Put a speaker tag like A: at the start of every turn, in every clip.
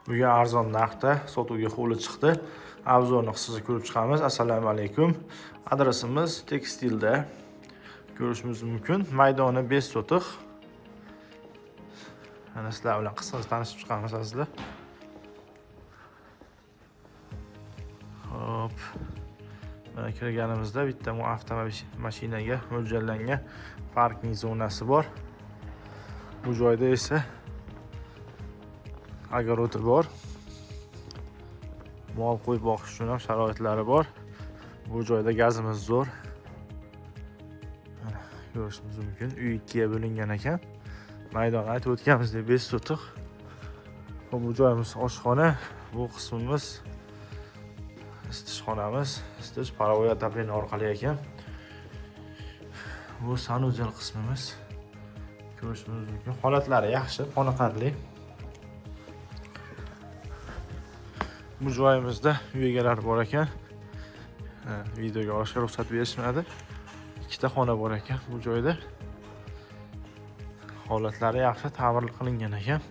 A: Bugun arzon narxda sotuvga hovli chiqdi. Obzorni qisqacha ko'rib chiqamiz. Assalomu alaykum. Adresimiz Tekstilda. Ko'rishimiz mumkin. Maydoni 5 sotix. Mana sizlar bilan qisqacha tanishib chiqamiz azizlar. Hop. Mana kirganimizda bitta bu avtomashinaga mo'ljallangan parking zonasi bor. Bu joyda esa огород bor. Mol qo'yib boqish uchun ham sharoitlari bor. Bu joyda gazimiz zo'r. Mana ko'rishimiz mumkin. Uy ikkiga bo'lingan ekan. Maydon aytib o'tganimizdek 5 sotix. Xo'p, bu joyimiz oshxona, bu qismimiz isitishxonamiz. Isitish parovoy отопление orqali ekan. Bu sanuzel qismimiz. Ko'rishimiz mumkin. Holatlari yaxshi, qoniqarli. Bu joyimizda uy egalari bor ekan. Videoga olishga ruxsat berishmadi. Ikkita xona bor ekan bu joyda. Holatlari yaxshi, ta'mir qilingan ekan.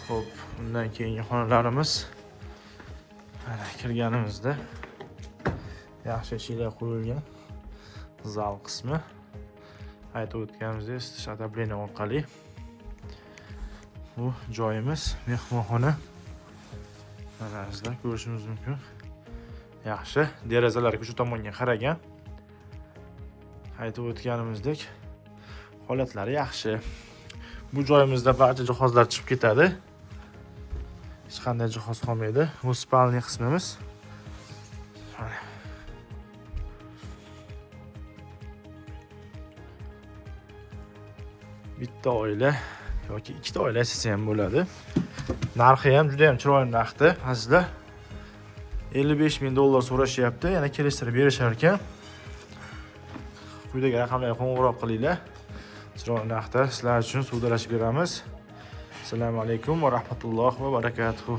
A: Xo'p, undan keyingi xonalarimiz. Mana kirganimizda yaxshi eshiklar qo'yilgan. Zal qismi. Aytib o'tganimizdek, isitish отопление orqali. Bu joyimiz mehmonxona. Mana azizlar ko'rishimiz mumkin. Yaxshi, derazalar ko'cha tomonga qaragan. Aytib o'tganimizdek, holatlari yaxshi. Bu joyimizda barcha jihozlar chiqib ketadi. Hech qanday jihoz qolmaydi. Bu spalniy qismimiz. Mana. Bitta oila yoki ikkita oila yashasa ham bo'ladi. Narxi ham juda ham chiroyli narxda, azizlar. 55 ming dollar so'rashyapti, yana kelishtirib berishar ekan. Quyidagi raqamlarga qo'ng'iroq qilinglar. Chiroyli narxda sizlar uchun savdolashib beramiz. Assalomu alaykum va rahmatullohi va barakatuh.